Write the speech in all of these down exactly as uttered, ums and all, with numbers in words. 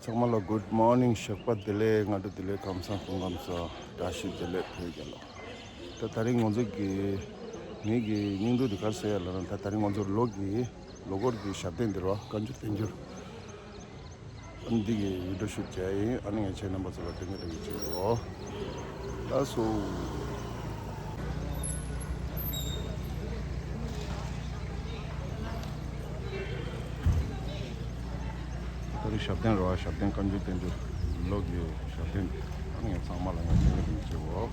ཚང་མ་ལ་good morning། ཞོགས་པ་བདེ་ལེགས། སྔ་དྲོ་བདེ་ལེགས། ཁམས་བཟང་། སྐུ་ཁམས་བཟང་། བཀྲ་ཤིས་བདེ་ལེགས། བོད་རྒྱལ་ལོ། ད་དེ་རིང་ང་ཚོ་གི་ངེད་ཀྱི་སྙིང་སྡུག་དེ་ག་རེ་ཟེར་ཡ་ལབ་ན། ད་དེ་རིང་ང་ཚོ་ལོ་གི་ལོ་འཁོར་གྱི་ཞབས་བརྟན་འདིར་བ་བཀའ་འགྱུར་བསྟན་འགྱུར། ཨ་ནི་འདི་གི་video shoot བྱས་ཡིན། ཨ་ནི་ངས་ཁྱེད་རྣམ་པ་ཚོ་ལ་སྟོན་གི་སྟོན་གི་བྱེད་འགྲོ། ལགས་སོ། ད་རེས་ཞབས་བརྟན་རེད་བ། ཞབས་བརྟན་བཀའ་འགྱུར་བསྟན་འགྱུར་ལོ་གི་ཞབས་བརྟན། ཨ་ནི་ངས་ཚང་མ་ལ་ངས་སྟོན་གི་སྟོན་གི་བྱེད་འགྲོ།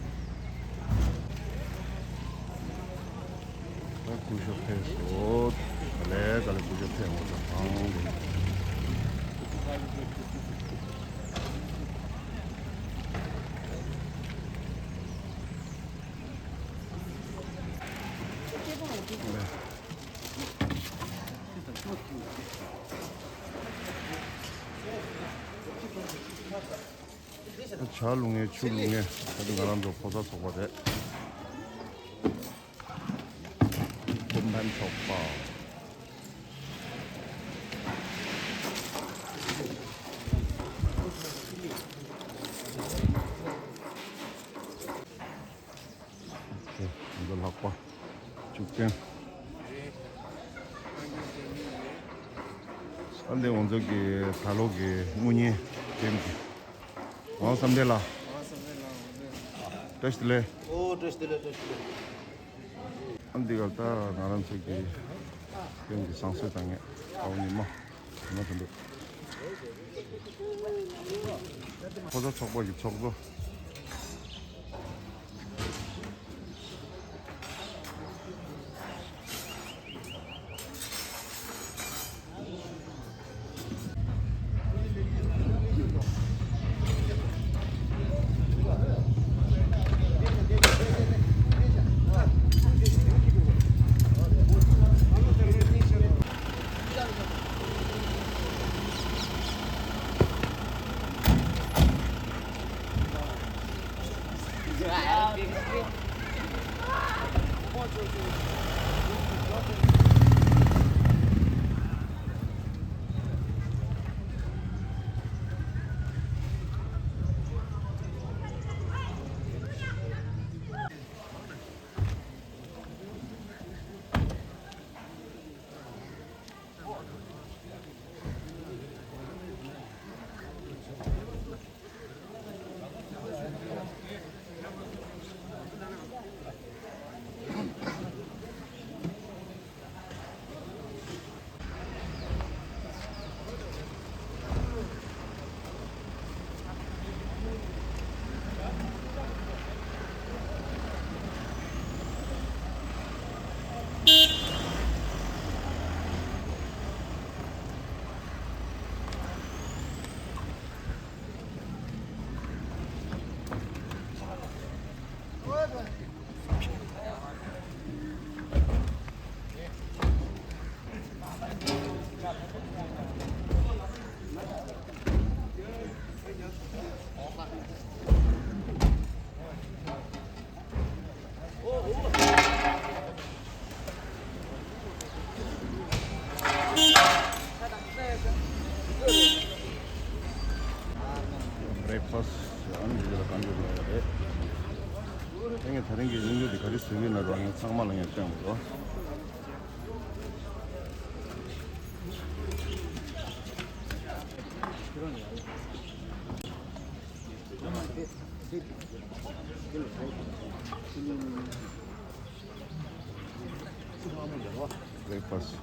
ད་སྐུ་ཞབས་ཕེབས་སོང་། ད་ལས་ད་ལས་སྐུ་ཞབས་ཕེབས་འོང་ཙང་ཁང་དེ། ཇ་བླུག་མཁན་ཆུ་བླུག་མཁན་ད་དུང་ང་རང་ཚོ་ཕོ་གསར་ཚོགས་པ་རེད། སྐུ་ཕན་ཚོགས་པ། ང་ཚོ་ལྷག་པ་བཅུ་བདུན། ཨ་ནི་ང་ཚོ་གི་ད་ལོ་གི་དངུལ་རྙིང་འགྲེམས་ཀྱི། ཝང་བསམ་གཏན་ལགས། བཀྲ་ཤིས་བདེ་ལེགས། ཨ་ནི་འདི་གར་ད་ང་རང་ཚོ་གི་དཔོན་གྱི་བཟང་གསོལ་བཏང་མཁན་ཨའུ་ཉི་མ། ཉི་མ་དོན་གྲུབ། ཕོ་གསར་ཚོགས་པ་གི་ཚོགས་གཙོ། Breakfast ཨ་ནི་འདི་ལ་གང་ཡོད་མེད་རེད། ངས་ད་རིང་གི་སྙིང་སྡུག་འདི་ག་རེ་བཟོས་ཡོད་ན་རོགས་ངས་ཚང་མ་ལ་ངས་སྟོན་དགོས། Breakfast.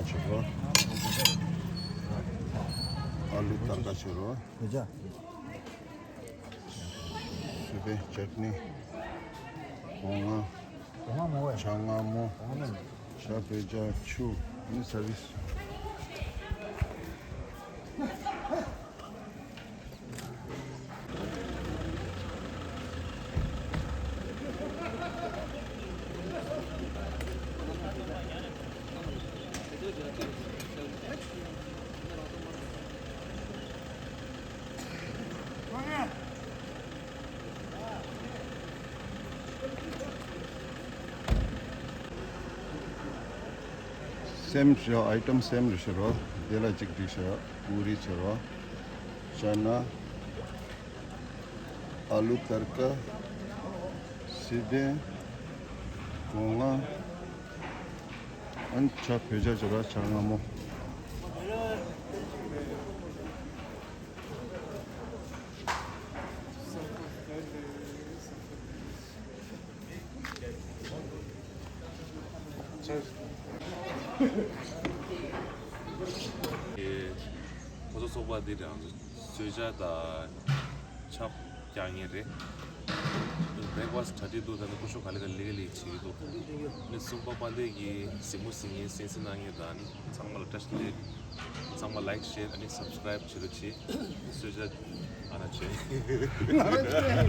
བྱེད་རོགས། ཨ་ལུ་ཏར་ཀ་བྱེད་རོགས། བེ་ཇ། སི་པན་ཅཊ་ནི། སྒོ་ང་། སྒོ་ང་མོ་བས། ཇ་ང་མོ། སྒོ་ང་མོ། ཇ་བེ་ཇ་ཆུ། ནི་སར་བིས། སེམས་ཤོག་ཨའི་ཊམ་སེམས་རེ་ཤོག་རོ། དེ་ལ་གཅིག་སྒྲིག་ཤོག་པུ་རི་ཆེ་རོ། ཅ་ན། ཨ་ལུ་ཏར་ཀ། སི་པན། སྒོ་ང་། ཨན་ཇ་བེ་ཇ་ཆེ་རོ། ཇ་ང་མོ། ཁོ་ཚོ་ཚོགས་པ་འདི་རང་གསོལ་ཇ་དང་ཆབ་རྒྱག་མཁན་རེད། བྷེ་རེག་ཕ་སི་གྲ་སྒྲིག་འདུག་ད་ནི་སྐུ་ཞབས་ག་ལེ་ག་ལེ་ལེ་བྱེད་ཀྱི་འདུག་ནི་གསུམ་པ་དཔལ་ལྡན་གྱིས་གཟིགས་མོ་གཟིགས་མཁན་གསན་གཟིགས་གནང་མཁན་དང་ནི་ཚང་མ་ལ་བཀྲ་ཤིས་བདེ་ལེགས། ཚང་མ་ལའིཀ་ཤེར་ཨ་ནི་སབ་སི་ཀ་རའིབ་བྱེད་རོགས་བྱེད། གསོལ་ཇ་ཨ་ན་བྱེད། ང་རང་བྱེད།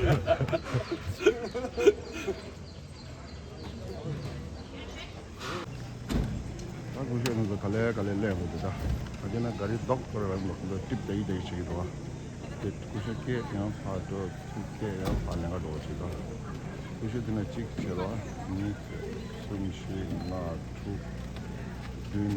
ད་སྐུ་ཞབས་ང་ཚོ་ག་ལེ་ག་ལེ་སླེབས་འདུག་ད་ད་དེ་ན་ག་རི་རྡོག་ཏུ་རང་ལ་ཁོ་ཚོ་ཀྲིབ་བསྡད་ཀྱི་བསྡད་ཀྱི་བྱེད་ཀྱི་འདུག་ཨ། དེ་སྐུ་ཞབས་སྐད་ཡང་ཕར་འགྲོ། ཁྱི་སྐད་ཡང་ཕར་ལེན་ག་འགྲོ་བ་བྱེད་ཀྱི་འདུག་སྐུ་ཞབས་དེ་ན་གཅིག་བྱེད་རོགས། གཉིས། གསུམ། བཞི། ལྔ། དྲུག་བདུན།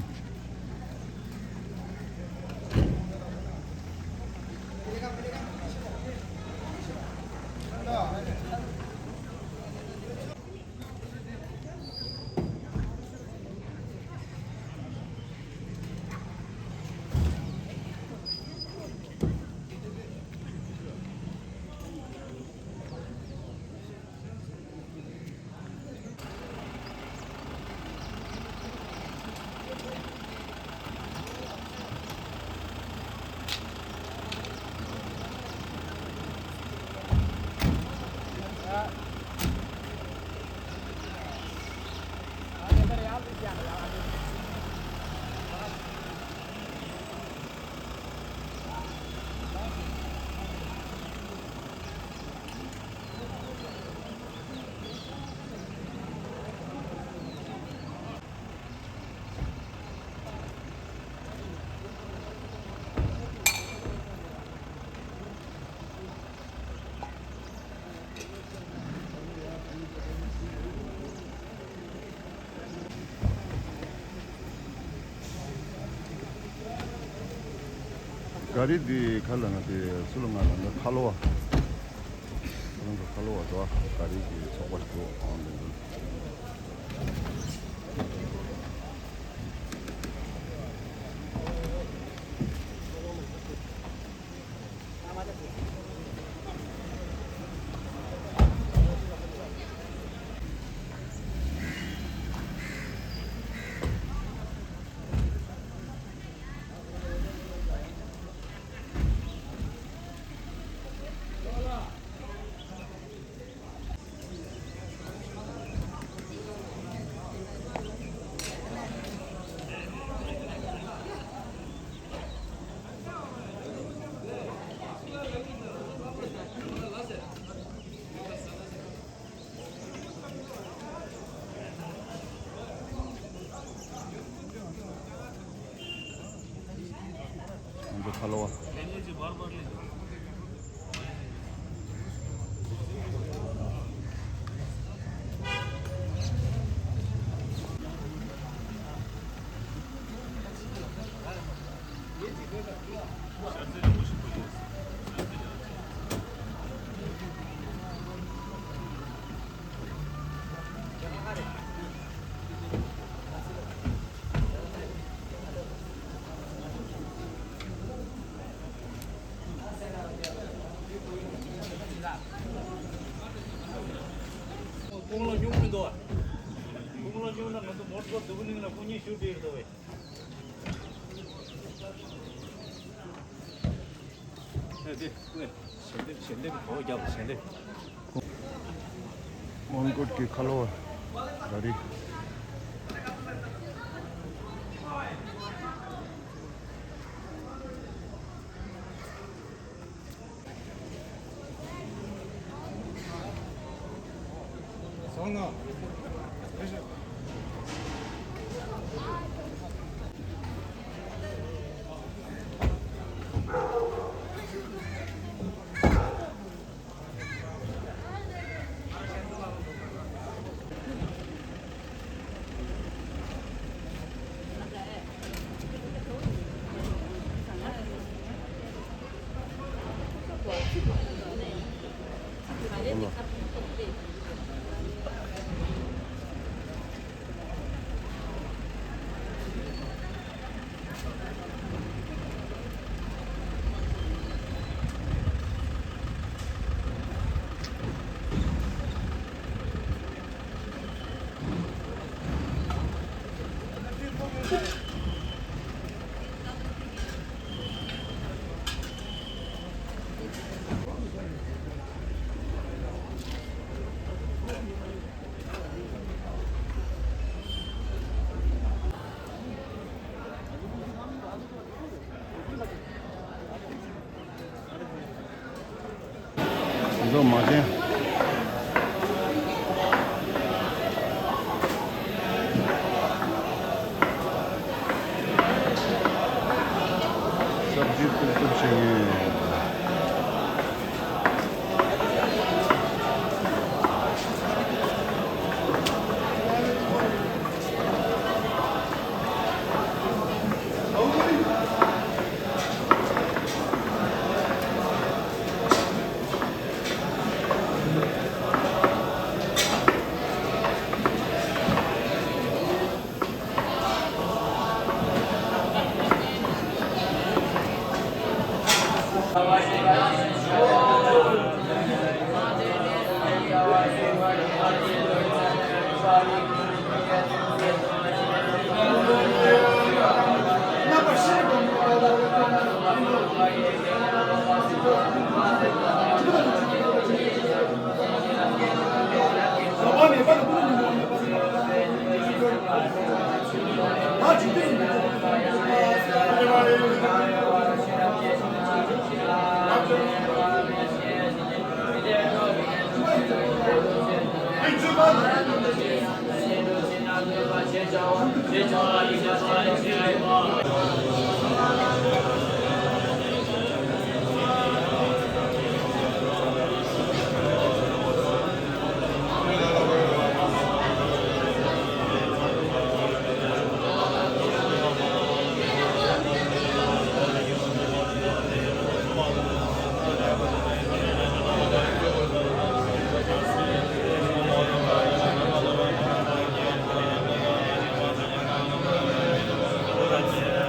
ག་རི་འདི་ག་ལ་ན་དེ་སུ་ལ་ང་ལ་ན་ཁ་ལོ་བ། ཁ་ལོ་བ་དོ་ག་རི་གི་ཚོགས་པ་ཞིག་འདུག་ཨང་དེ་འདུག་ཁ་ལོ་བ། ཁོང་ལ་ཉུང་མི་འདུག་ཁོང་ལ་ཉུང་ན་ང་ཚོ་མོ་ཊ་སྡུག་ནི་ལ་ཁོང་གཉིས་ཞུ་བྲིས་འདུག་བས། དེ་དེ་ཀུན་ཞལ་འདེབས་ཞལ་འདེབས་གོ་རྒྱབ་ཞལ་འདེབས། དབང་བཀོད་ཀྱི་ཁ་ལོ་བ་རེད། འཛོམས་མ་བྱན། སབ་ཇི་ཏུབ་ཏུབ་བྱེད་ངེས།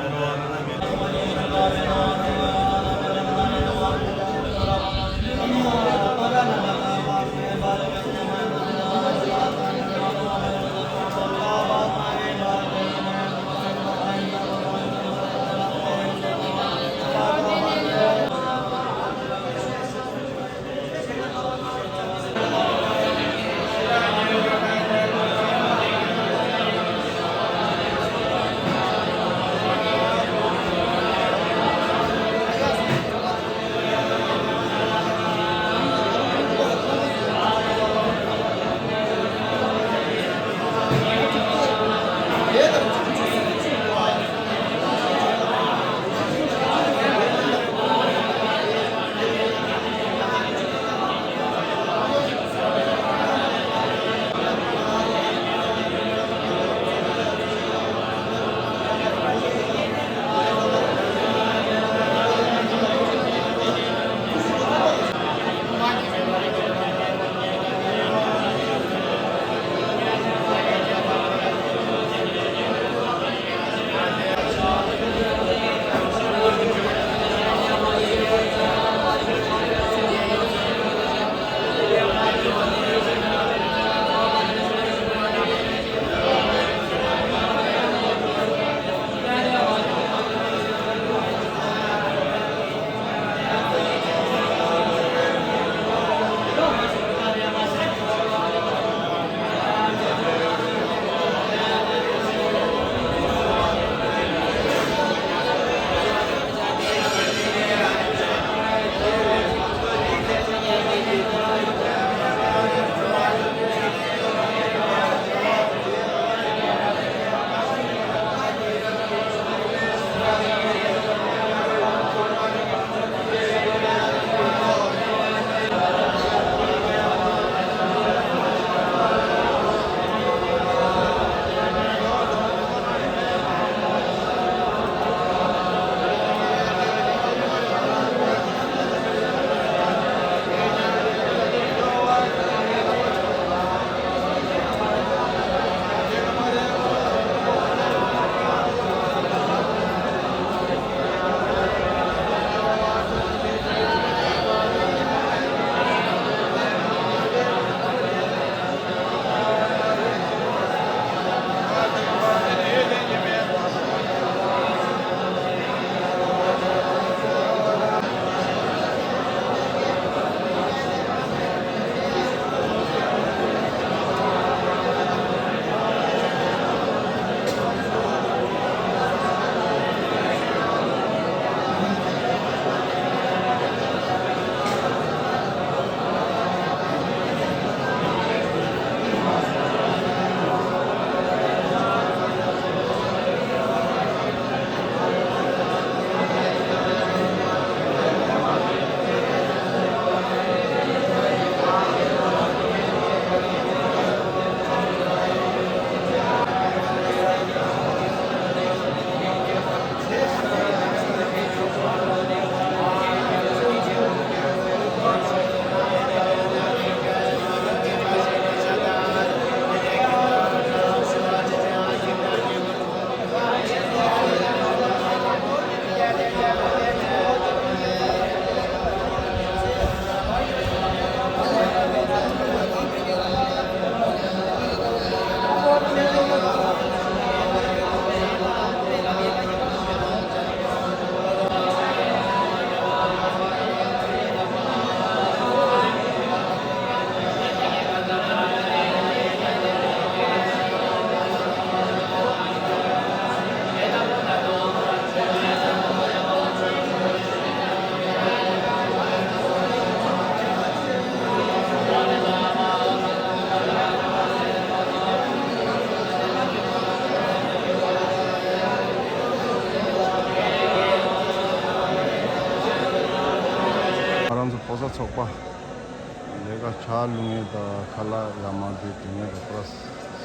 ཚོགས་པ། ལས་ཀ་ཇ་བླུག་མཁན་དང་ཁ་ལག་ཡར་མར་འདི་སྒྲིག་མཁན་དང་པུ་ལ་སི་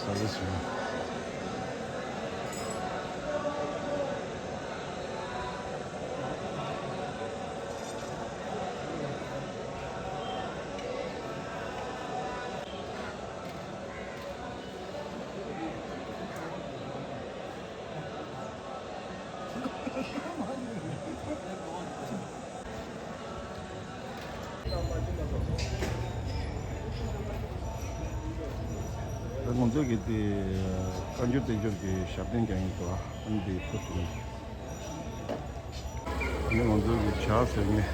སར་བི་སི་ཡོད། ད་ང་ཚོ་གི་དེ་བཀའ་འགྱུར་བསྟན་འགྱུར་གྱི་ཞབས་བརྟན་རྒྱག་ཡིན་འདུག་ཨ་ནི་དེ་ཕུར་དུ། ཨ་ནི་ང་ཚོ་གི་ཇ་བཟོ་མཁན།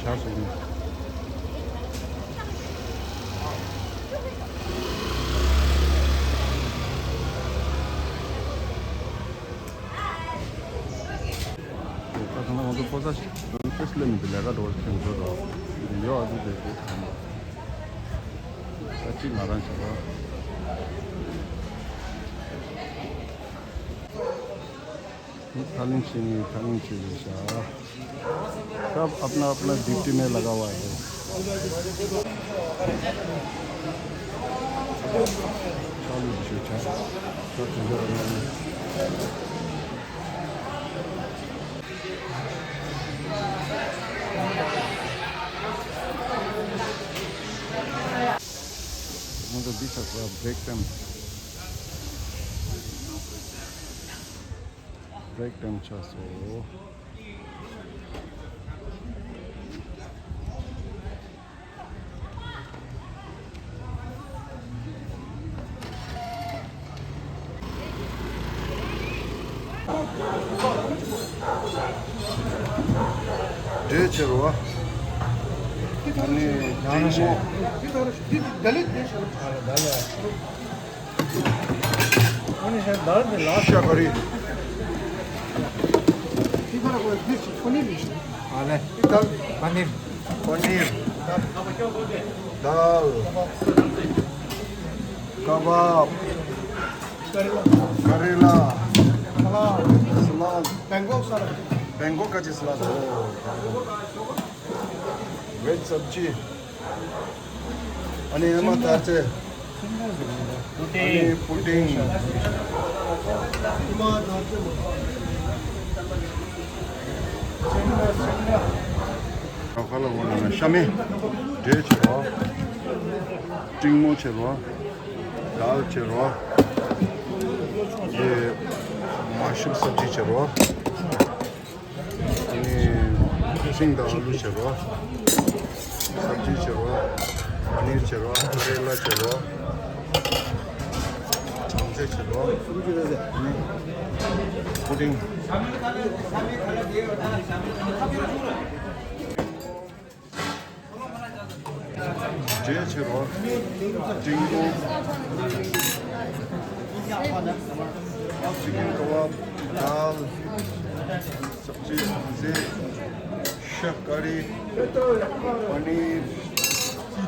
ཇ་བཟོ་མཁན། ད་ཐ་ན་ང་ཚོ་ཕོ་གསར་ཞིག་ཏེ་སི་ལེ་མི་འདི་ལས་ཀ་འགྲོ་བར་དེ་འགྲོ་རོགས་ཡོད་ཨ་ཙི་དེ་དེ་ཐ་ན་ད་གཅིག་ང་རང་བྱེད་རོགས། ཐ་ལིན་ཕྱིན་ནས་ཐ་ལིན་ཕྱིན་རེད་ཤག सब अपना अपना ड्यूटी में लगा हुआ है। चालू विषय था। मतलब बीच ब्रेक टाइम। ब्रेक टाइम छ सौ। འབྲས་ཆེ་རུ་བ། ཨ་ནི་འབྲིང་ཆེ། ཤ་ཀ་རི། पनीर। पनीर। दाल। कबाब। करेला। सलाद। बैंगन का जी सलाद हो। वेज सब्जी। अनि एमा तार्चे। अनि पुडिङ। ཤ་མེད། འབྲས་བྱེད་རོགས། ཏིང་མོ་བྱེད་རོགས། དཱལ་བྱེད་རོགས། ཡེ། མ་ཤུབ་སབ་ཇི་བྱེད་རོགས། ཨ་ནི་ཤིང་དང་ཨ་ལུ་བྱེད་རོགས། སབ་ཇི་བྱེད་རོགས། པ་ནིར་བྱེད་རོགས། ཀ་རེ་ལ་བྱེད་རོགས། གྲང་ཚལ་བྱེད་རོགས། ཨ་ནི་པུ་ཏིང་། འབྲས་བྱེད་རོགས། ཏིང་ཀོ། ཅི་ཀེན་ཀ་བབ། དཱལ། སབ་ཇི། གྲང་ཚལ། ཤ་ཀ་རི། པ་ནིར།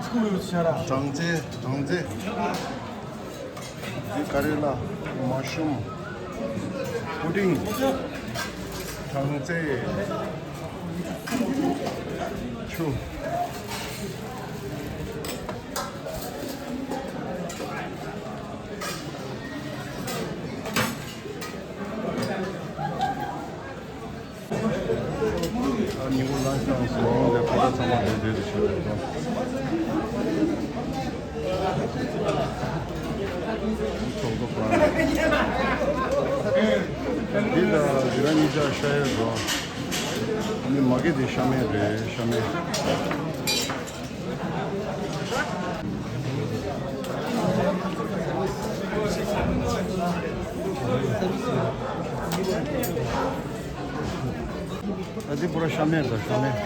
གྲང་ཚལ། གྲང་ཚལ། འདི་ཀ་རེ་ལ། མ་ཤུམ། པུ་ཏིང་། གྲང་ཚལ། ཆུ། ཉིན་གུང་ལན་ཆི་བཏང་སོང་། དེ་ཕོ་བྲང་ཚང་མ་དེ་འདྲ་དུ་ཆགས་ཡོད་དོ། ཚོགས་གཙོ་པ། འདི་ལ་འདི་ར་གཉིས་ཆ་ཤ་ཡོད་དོ། ཨ་ནི་མ་གི་དེ་ཤ་མེད་རེད། ཤ་མེད། ཨ་ཙི་པུ་ར་ཤ་མེད་དང་ཤ་མེད།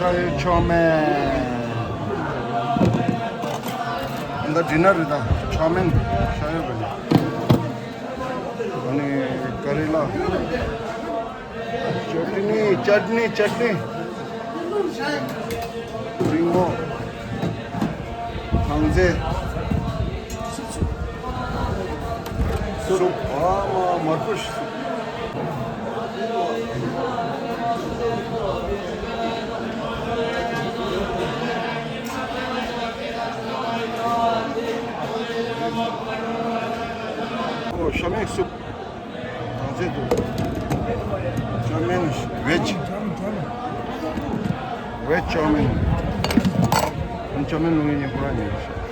ཤ་ཡོད་ཆོ་མེན། འདི་ཌི་ནར་རེད་ད། ཆོ་མེན། ཤ་ཡོད་རེད། ཨ་ནི་ཀ་རེ་ལ། ཅཊ་ནི། ཅཊ་ནི། ཅཊ་ནི། རིང་མོ། ཐང་རྩེ། སུབ། ཨ་མ་མར་ཁུ་སུབ། ཨོ་ཤ་མེན་སུབ། ཐང་རྩེ་འདུག་ཅོ་མིན། ཝེཇ། ཝེཇ་ཅོ་མིན། ཅོ་མིན་ལུང་ཡིན་ཉིན་པོ་ར་ཉིན།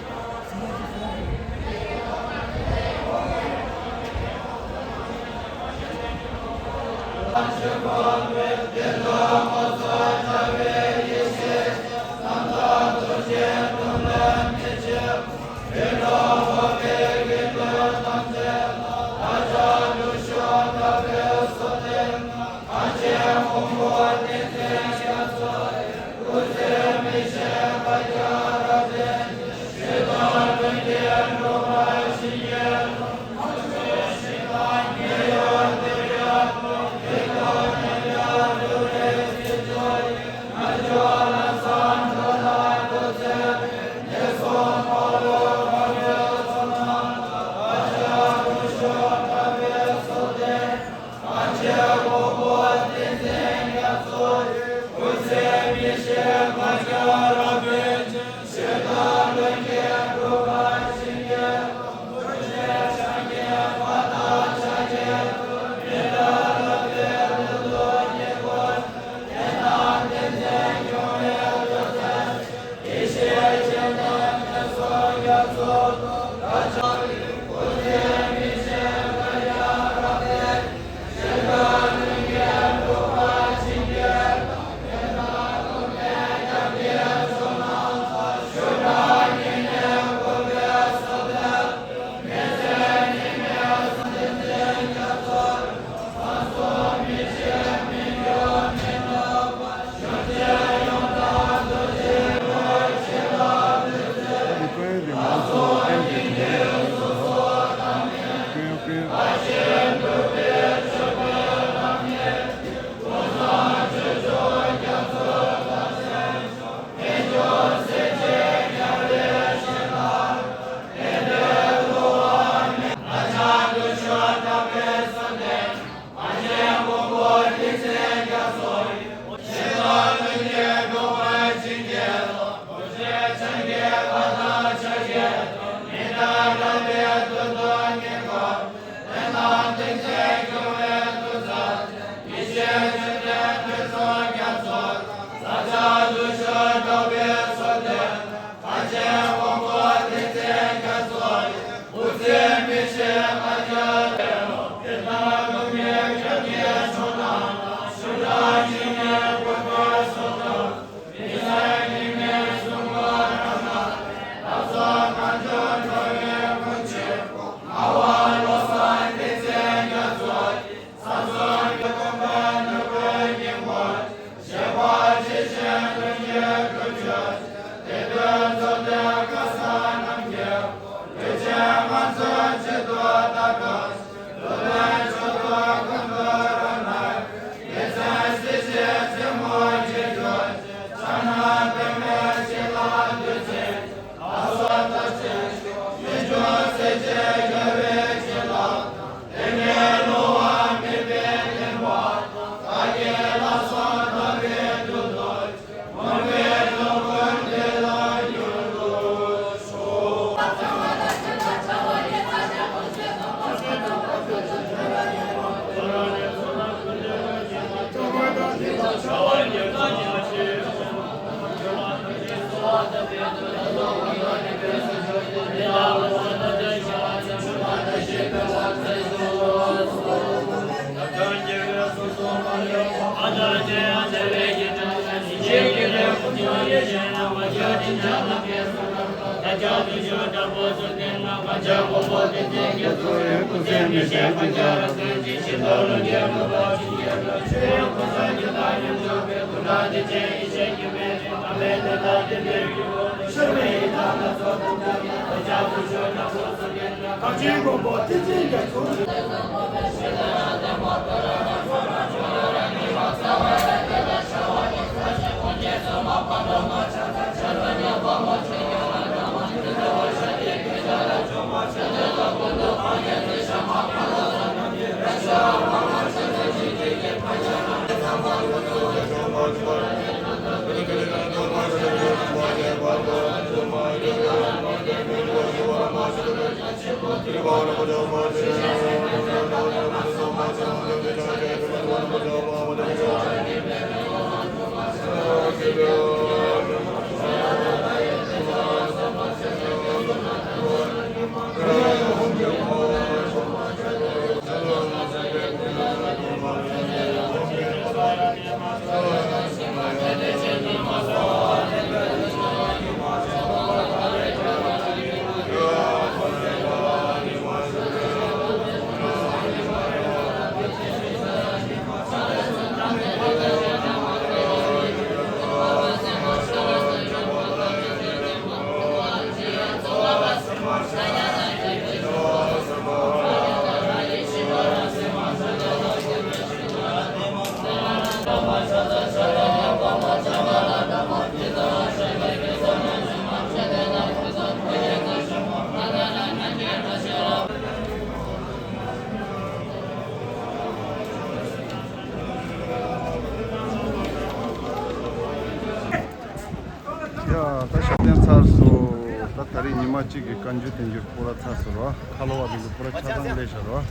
ཡ། ད་ཞབས་བརྟན་ཚར་སོང་། ད་ད་རེས་ཉི་མ་གཅིག་གི་བཀའ་འགྱུར་བསྟན་འགྱུར་སྤོ་ར་ཚར་སོང་ར། ཁ་ལོ་བ་དེ་ཚོ་སྤོ་ར་ཆ་ཚང་ལས་བཞག་ར།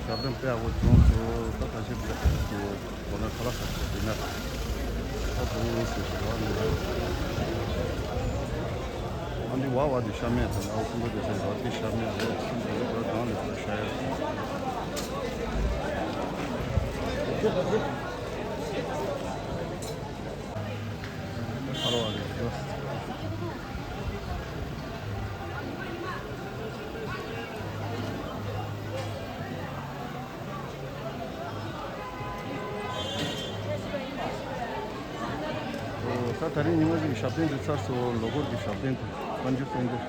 ཞབས་བརྟན་དཔེ་ཡག་པོ་བྱུང་སོང་། ད་ད་ཞིབ་འདི་ཁ་ཐུག་གི་སྒོ་ནས་ཁ་ལག་ཟ་ཆ་དེ་ན་ད་དུང་ལོ་སུ་ཞིག་ར་ནི། ཨ་འདི་བ་བ་དེ་ཤ་མེད་དང་ཨ་ཁུ་འདི་ཟེར་ར་དེ་ཤ་མེད་རེད། ཁུ་འདི་ར་གང་ལས་ཤ་ཡ། ད་ད་རིང་ཉི་མ་གཅིག་ཞབས་བརྟན་འདི་ཚར་སོང་། ལོ་འཁོར་གྱི་ཞབས་བརྟན་དང་བཀའ་འགྱུར་བསྟན་འགྱུར།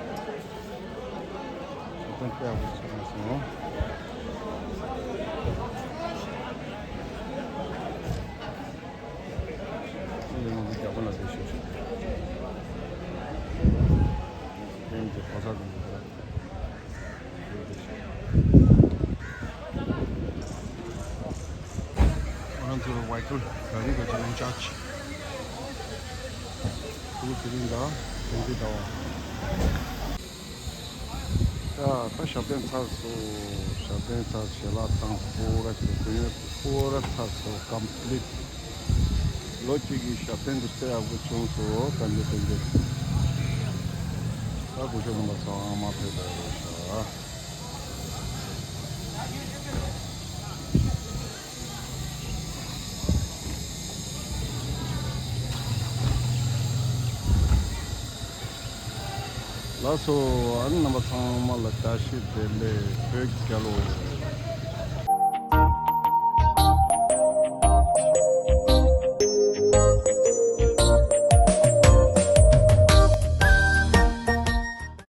ཞབས་བརྟན་དཔེ་ཡག་པོ་ཚར་སོང་། ཨ་ལས་ང་ཚོ་རྒྱ་དཔོན་ལ་བསྡད་ཤོག་ཤོག་ཨེམ་གྱི་ཕོ་གསར་དང་འདུག་ག། ང་ཚོ་བྷི་ཁལ་ག་རི་ག་ཅི་ཨིན་ཅར་ཇི། ཕྲུ་གུ་ཚེ་རིང་དང་དོན་གཅོད་ཟླ་བ། ཡ། ད་ཞབས་བརྟན་ཚར་སོང་། ཞབས་བརྟན་ཚར། ཞལ་ལག་བཏང་། སྤོ་ར་ཞིག་སྤོ་ཡོད། སྤོ་ར་ཚར་སོང་། ཀམ་པི་ལིཊ། ལོ་གཅིག་གི་ཞབས་བརྟན་དེ་དཔེ་ཡག་པོ་བྱུང་སོང་། བཀའ་འགྱུར་བསྟན་འགྱུར། ད་སྐུ་ཞབས་རྣམ་པ་ཚང་མ་ཕེབས་པ་རེད་ཤག་ལགས་སོ། ཨ་ནི་རྣམ་པ་ཚང་མ་ལ་བཀྲ་ཤིས་བདེ་ལེགས། བོད་རྒྱལ་ལོ།